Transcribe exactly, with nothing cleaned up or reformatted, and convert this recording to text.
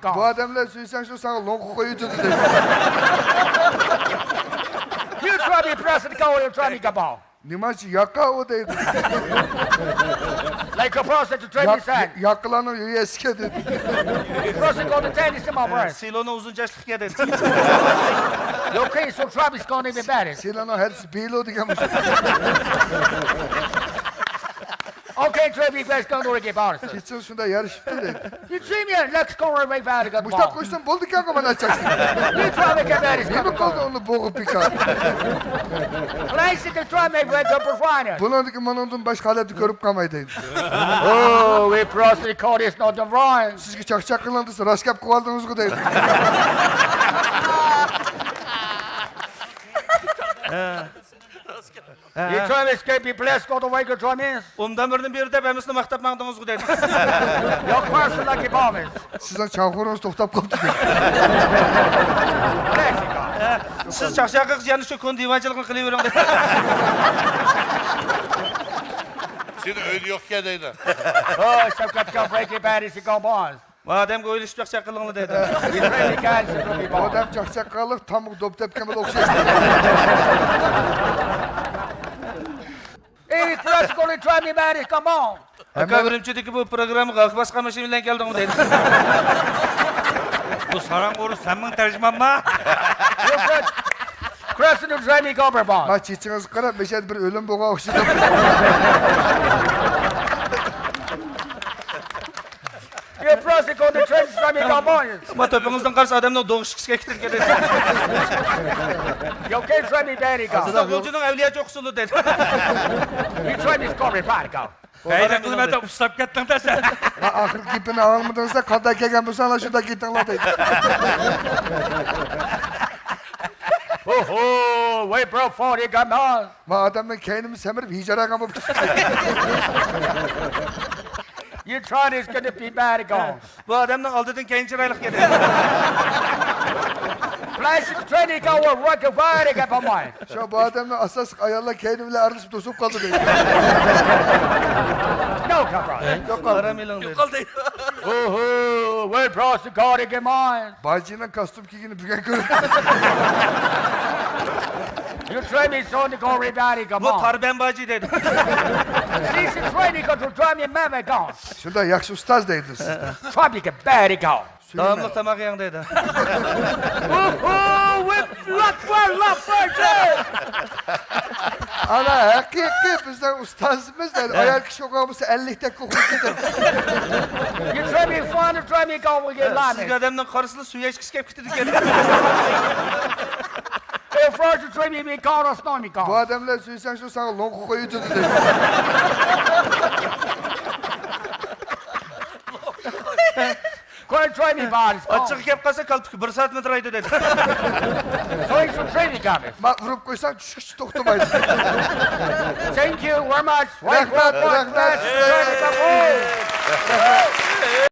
بۇ ئادەملەر سۆيسەڭ شۇ ساڭا لوڭقا قويۇۋېتىدۇ دەيدۇ. You try me, press it, go, you try me, come on. نېمانچە ياقا ئۇ دەيدۇ. Like a person to try me, ياق-، سەن. ياقىلارنىڭ يۆيەسىكەن دەيدۇ. Person go to tennis, my friend. سىلونىڭ ئۇزۇن چاچلىقى ئىكەن دەيدۇ. Your case will try me, it's gonna be bad. سىلونىڭ ھەدىسى بىلو دېگەن بولسا. Okay, try me, press, go, you try me, come on. كېچىڭىز شۇنداق يارىشىپتۇ دەيدۇ. You try me, let's go, right back, come on. مۇشتاق قويسام بولدىكەنغۇ مانا چاچنى. You try me, come on. نېمە قىلدى ئۇنى بوغۇپ بىكار؟ Place it, try me, where the provider. بۇنىڭدىكى مۇنىڭدىن باشقا ھالەتنى كۆرۈپ قالماي دەيدۇ. Oh, we proceed, call is not the right. سىزگە چاقچاق قىلىڭ دېسە، راست گەپ قىلىۋالدىڭىزغۇ دەيدۇ. You try me, escape, be blessed, go the way you try me. ئومدان بىرنى بېرى دەپ ھەممىسىنى ماختاپ ماڭدىڭىزغۇ دەيدۇ. Your person lucky promise. سىزنىڭ چاڭخورىڭىز توختاپ قاپتۇ دەيدۇ. Bless you, God. سىز چاقچاق قىلغۇچە يەنە شۇ كونا دىۋانچىلىقنى قىلىۋېرىڭ دەيدۇ. سېنىڭ ئۆيدە يوقكەن دەيدۇ. Oh, شەۋكەت كان برېيكى بەرىسى كان باز. مادەمگە ئويلىشىپ چاقچاق قىلىڭلار دەيدۇ. ئادەم چاقچاق قىلىپ تامغا دوپ تەپكەن بىلەن ئوخشاش. Hey, press go to try me, man, come on. ئاكا، ئۈرۈمچىدىكى بۇ پروگراممىغا ئاق باسقان ماشىنا بىلەن كەلدىڭمۇ دەيدۇ. بۇ ساراڭ ئورۇس سەنمىڭ تەرجىمانما؟ Press to try me, go, man. ما چېچىڭىزگە قاراپ، مەشەدە بىر ئۆلۈم بولغان ئوخشىدى. You press go to try me, come on. ما تۆپىڭىزدىن قارىسا ئادەمنىڭ دوغۇش ئىككىسى كەتكەن. You can't try me, man, come on. سىز غۇلجىنىڭ ئەۋلىيا چوققىسىدۇ دەيدۇ. You try me, go, man, come on. بەيرەم قىلماي ئۇسلاپ كەتتىڭ-دە سەن. ھە، ئاخىرقى گېپىنى ئاڭلىمىدىڭىز-دە، قانداق كەلگەن بولساڭلار شۇنداق كېتىڭلار دەيدۇ. Oho, wait, bro, for you come on. ما ئادەمنىڭ كەينىمۇ سەمرىپ ھىجايرانغان بولۇپ كېتىپتۇ. You try this gonna be bad, go. بۇ ئادەمنىڭ ئالدىدىن كەينى چىرايلىق كەتتى. Place training our work very good for mine. شۇ بۇ ئادەمنىڭ ئاساسلىق ئاياللار كەينى بىلەن ئارىلىشىپ توسۇپ قالدى دەيدۇ. No, come on. يوقال. قارا مېلىڭ دەيدۇ. يوقال دەيدۇ. Oho, wait, bro, the car again mine. باجىنىڭ كاستيۇم كىيگىنى بۈگۈن كۆردۈم. You try me, so the car very bad, come on. بۇ تاربەن باجى دەيدۇ. This is training to try me, man, go. شۇنداق ياخشى ئۇستاز دەيدۇ سىزنى. Traffic very good. داۋاملىق تاماق يەڭ دەيدۇ. Oho, with luck for luck for you. ئانا ھەقىقىي بىزنىڭ ئۇستازىمىز دەيدۇ. ھە. ئايال كىشى ئوقۇغان بولسا ئەللىك تەككە ئوقۇپ كېتىدۇ. You try me, find a try me, go with your line. سىزگە ئادەمنىڭ قارىسىلا سۇ ئىچكۈسى كېلىپ كېتىدىكەن. Hey, first you try me, me, go, that's not me, go. بۇ ئادەملەر سۆيسەڭ شۇ ساڭا لوڭقا قويۇۋېتىدۇ دەيدۇ. Go and try me, boss. Go. ئاچچىقى كەپ قالسا كالپۇكى بىر سائەت مىدىرايدۇ دەيدۇ. So you should try me, go. ما ئۇرۇپ قويساڭ چۈشكىچە توختىمايدۇ. Thank you very much. رەھمەت، رەھمەت. Try me, go.